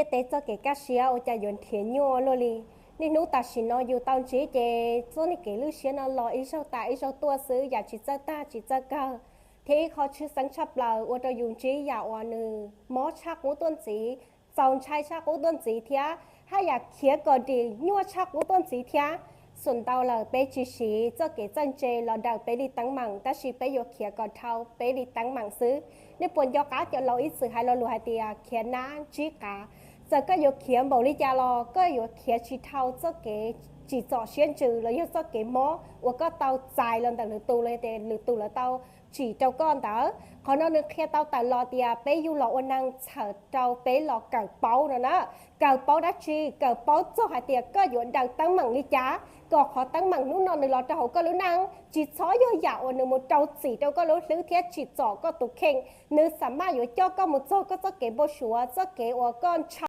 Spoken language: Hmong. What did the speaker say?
Ntiaj teb txoj kev kaj siab ua cas yuav nrhiav nyuaj luaj li. Niaj hnub tam sim no yus tau ntsib ces txoj kev lwj siab no los ib zaug tas ib zaug tuaj xwb, yam tsis txawj tag tsis txawj kawg. Thiab ib qho tshwj xeeb tshaj plaws ua rau yus ntsib yam uas nws mob tshaj qub tuaj ntxiv, txaus ntshai tshaj qub tuaj ntxiv thiab haj yam khiav kom dim nyuaj tshaj qub tuaj ntxiv thiab. Xum ntau lawm peb tsis siv txoj kev txawj ntse los daws peb li teeb meem, tab sis peb yuav khiav kom dhau peb li teeb meem xwb. Nej puas nco qab cov laus ib txwm hais lo lus hais tias khiav nab ntsib qav? Txawm koj yuav khiav npaum li cas los koj yuav khiav tsis dhau txoj kev tsim txom siab ntsws los yog txoj kev mob uas koj tau txais los ntawm lwm tus los yog tias lwm tus lawv tau tsim rau koj ntawd. Qhov no nws qhia tau tawm los tias peb yug los ua neeg txhawm rau peb los kawm paub no na. Kawm paub dab tsi? Kawm paub txog hais tias koj yuav daws teeb meem li cas kom qhov teeb meem hnub no nws los rau hauv koj lub neej tsis txhob yog yam uas nws mus rau txim rau koj lub hlwb thiab tsim txom koj tus kheej. Nws xam maj yuav coj koj mus txog koj txoj kev npau suav, txoj kev uas koj ntshaw